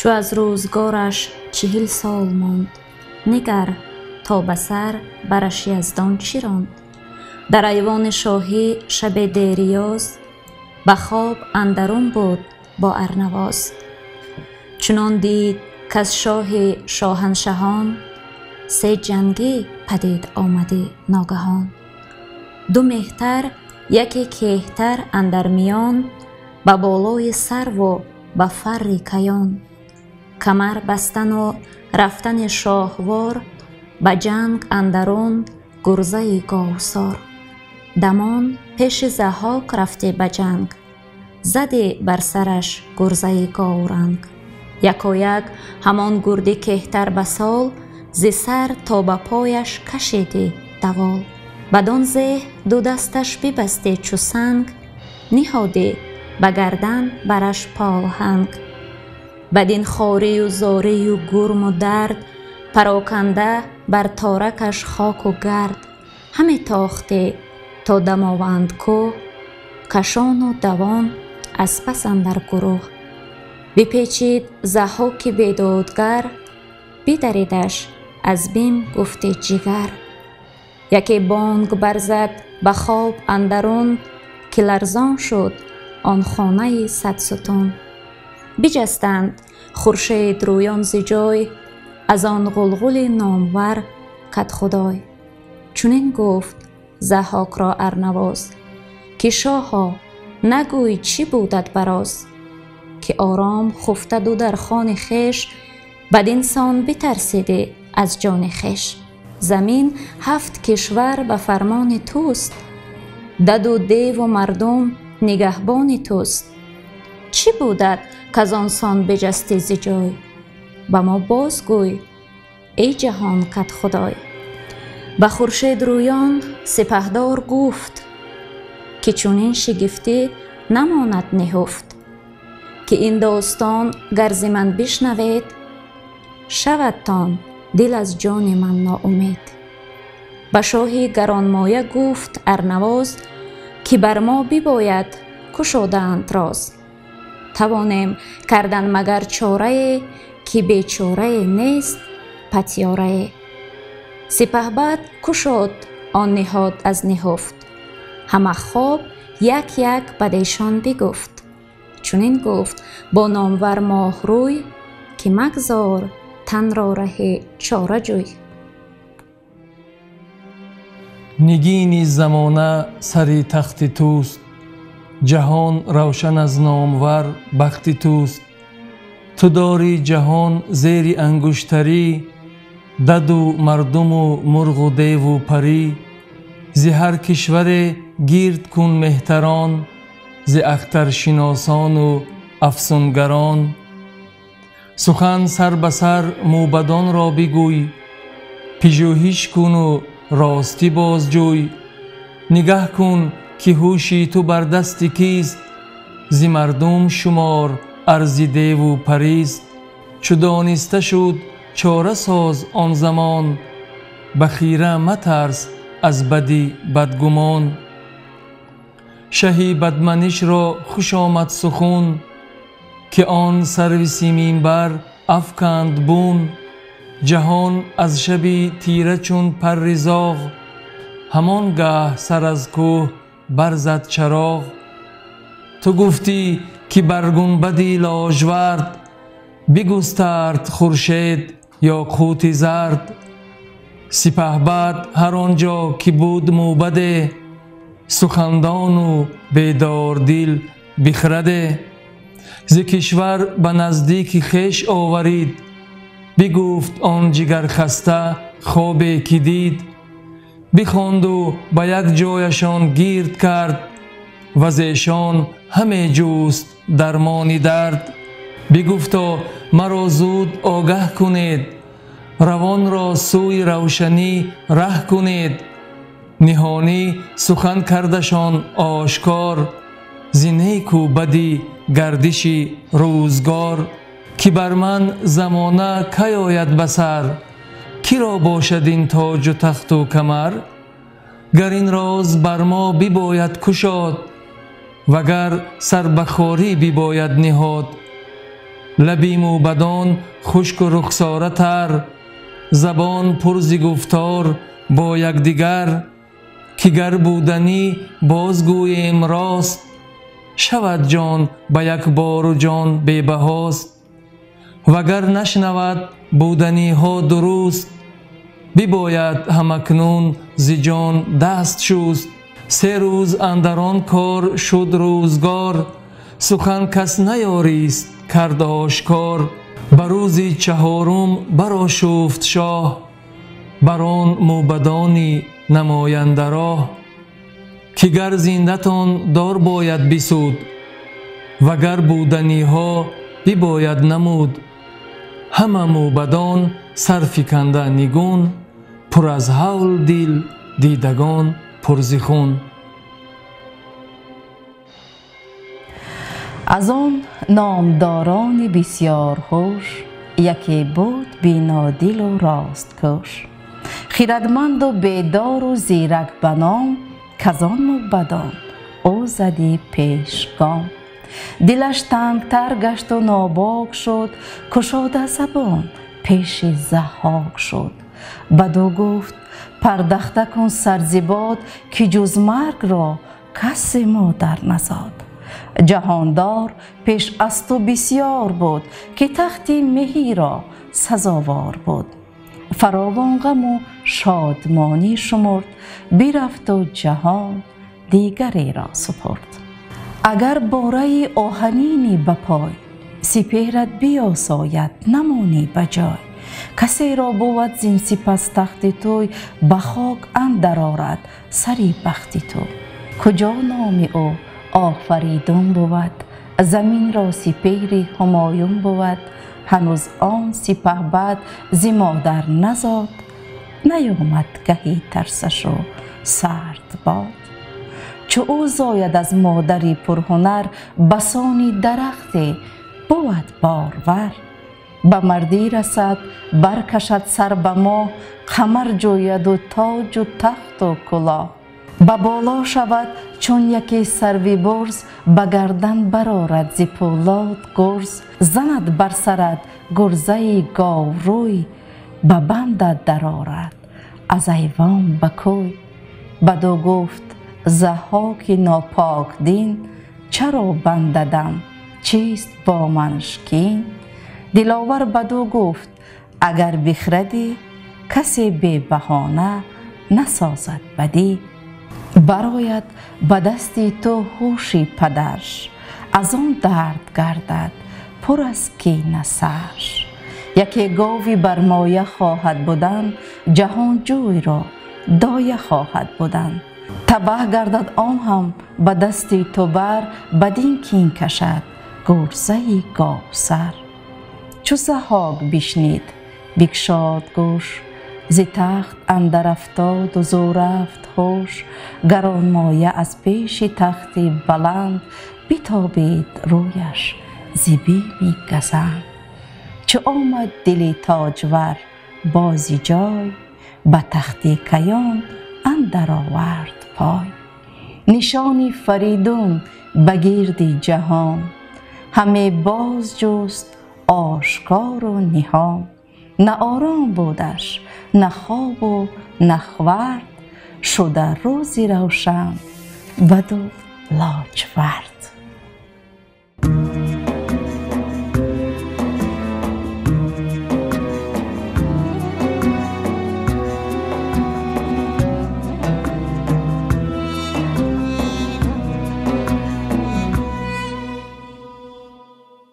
Чу аз рӯзгораш 40 сол монд, нигар то ба сар бараш яздон чӣ ронд. Дар айвони шоҳӣ шаби дерёз, ба хоб андарун буд бо Арнавоз. Чунон дид каз шоҳи шоҳаншаҳон, се ҷангӣ падид омадӣ ногаҳон. Ду меҳтар, яке кеҳтар андар миён, ба болои сарву ба фарри каён. Камар бастану рафтани шоҳвор, ба ҷанг андарун гурзаи говсор. Дамон пеши Заҳҳок рафтӣ ба ҷанг, задӣ бар сараш гурзаи говранг. Якояк ҳамон гурди кеҳтар ба сол, зи сар то ба пояш кашидӣ давол. Бадон зеҳ ду дасташ бибастӣ чу санг, ниҳодӣ ба гардан бараш полҳанг. Бадин хорию зорию гурму дард, пароканда бар торакаш хоку гард. Ҳаме тохтӣ то Дамованд кӯҳ, кашону давон аз пас андар гурӯҳ. Бипечид Заҳҳоки бедодгар, бидаридаш аз бим гуфти ҷигар. Яке бонг барзад ба хоб андарун, ки ларзон шуд он хонаи садсутун. Биҷастанд хуршедрӯён зи ҷой, аз он ғулғули номвар кадхудой. Чунин гуфт Заҳҳокро Арнавоз, ки шоҳо нагӯй чӣ будат бароз, ки ором хуфтаду дар хони хеш, бадин сон битарсидӣ аз ҷони хеш. Замин 7 кишвар ба фармони туст, даду деву мардум нигаҳбони туст. Чӣ будат каз он сон биҷастӣ зи ҷой? Ба мо бозгӯй эй ҷаҳон кадхудой. Ба хуршедрӯён сипаҳдор гуфт, ки чунин шигифтӣ намонад ниҳуфт. Ки ин достон гар зи ман бишнавед, шавадтон дил аз ҷони ман ноумед. Ба шоҳи гаронмоя гуфт Арнавоз, ки бар мо бибояд кушодаанд роз. Тавонем кардан магар чорае, ки бечорае нест патёрае. Сипаҳбад кушод он ниҳод аз ниҳуфт, ҳама хоб як як бадешон бигуфт. Чунин гуфт бо номвар моҳрӯй, ки магзор танро раҳи чора ҷӯй. Нигини замона сари тахти туст, ҷаҳон равшан аз номвар бахти туст. Ту дори ҷаҳон зери ангуштарӣ, даду мардуму мурғу деву парӣ. Зи ҳар кишваре гирд кун меҳтарон, зи ахтаршиносону афсунгарон. Сухан сар ба сар мӯбадонро бигӯй, пижӯҳиш куну ростӣ бозҷӯй. Нигаҳ кун ки ҳуши ту бар дасти кист, зи мардум шумор арзи деву парист. Чу дониста шуд чора соз он замон, ба хира матарс аз бади бадгумон. Шаҳи бадманишро хуш омад сухун, ки он сарви симинбар афканд бун. Ҷаҳон аз шаби тира чун парри зоғ, ҳамон гаҳ сар аз кӯҳ барзад чароғ. Ту гуфтӣ ки бар гунбади ложвард, бигустард хуршед ёқути зард. Сипаҳбад ҳар он ҷо ки буд мӯбаде, сухандону бедордил бихраде. Зи кишвар ба наздики хеш оварид, бигуфт он ҷигархаста хобе ки дид. Бихонду ба як ҷояшон гирд кард, ва зешон ҳаме ҷуст дармони дард. Бигуфто маро зуд огаҳ кунед, равонро сӯи равшанӣ раҳ кунед. Ниҳонӣ сухан кардашон ошкор, зи неку бади гардиши рӯзгор. Ки бар ман замона кай ояд ба сар, киро бошад ин тоҷу тахту камар? Гар ин роз бар мо бибояд кушод, вагар сар ба хорӣ бибояд ниҳод. Лаби мӯбадон хушку рухсора тар, забон пур зи гуфтор бо якдигар, ки гар буданӣ бозгӯем рост, шавад ҷон ба як бору ҷон бебаҳост. Вагар нашнавад буданиҳо дуруст, бибояд ҳамакнун зи ҷон даст шуст. Се рӯз андар он кор шуд рӯзгор, сухан кас наёрист кард ошкор. Ба рӯзи чаҳорум барошуфт шоҳ, бар он мӯбадони намоянда роҳ, ки гар зиндатон дор бояд бисуд, вагар буданиҳо бибояд намуд. Ҳама мӯбадон сарфиканда нигун, пур аз ҳавл дил дидагон пур зи хун. Аз он номдорони бисёр ҳуш, яке буд бинодилу росткӯш, хирадманду бедору зирак ба ном, казон мӯбадон ӯ зади пешгом. Дилаш тангтар гашту нобок шуд, кушода забон пеши Заҳҳок шуд. Баду гуфт: пардахта кун сарзибод, ки ҷуз маргро касе модар назод. Ҷаҳондор пеш аз ту бисёр буд, ки тахти меҳиро сазовор буд. Фаровон ғаму шодмонӣ шумурд, бирафту ҷаҳон дигареро супурд. Агар бораи оҳанинӣ ба пой, сипеҳрат биёсояд намонӣ ба ҷой. Касеро бувад зин сипас тахти туй, ба хок андар орад сари бахти ту. Куҷо номи ӯ Офаридун бувад, заминро сипеҳри ҳумоюн бувад. Ҳанӯз он сипаҳбад зи модар назод, наёмад гаҳи тарсашу сард бод. Чу ӯ зояд аз модари пурҳунар, басони дарахте бувад борвар. Ба мардӣ расад, баркашад сар ба моҳ, қамар ҷӯяду тоҷу тахту кулоҳ. Ба боло шавад чун яке сарви бурз, ба гардан барорад зи пӯлод гурз. Занад бар сарат гурзаи говрӯй, ба бандат дарорад аз айвон ба кӯй. Баду гуфт: Заҳҳоки нопокдин, чаро бандадам, чист бо ман шкин? Диловар баду гуфт: агар бихрадӣ, касе бебаҳона насозад бадӣ. Барояд ба дасти ту ҳуши падарш, аз он дард гардад пур аз кина сарш. Яке гови бармоя хоҳад будан, ҷаҳонҷӯйро доя хоҳад будан. Табаҳ гардад он ҳам ба дасти ту бар, бадин кин кашад гурзаи говсар. Чу Заҳҳок бишнид бикшод гӯш, зи тахт андар афтоду зӯ рафт ҳуш. Гаронмоя аз пеши тахти баланд, битобид рӯяш зи бими газанд. Чу омад дили тоҷвар бози ҷой, ба тахти каён андар овард пой. Нишони Фаридун ба гирди ҷаҳон, ҳаме боз ҷуст ошкору ниҳон. На ором будаш, на хобу на хвард, шуда рӯзи равшан баду лоҷвард.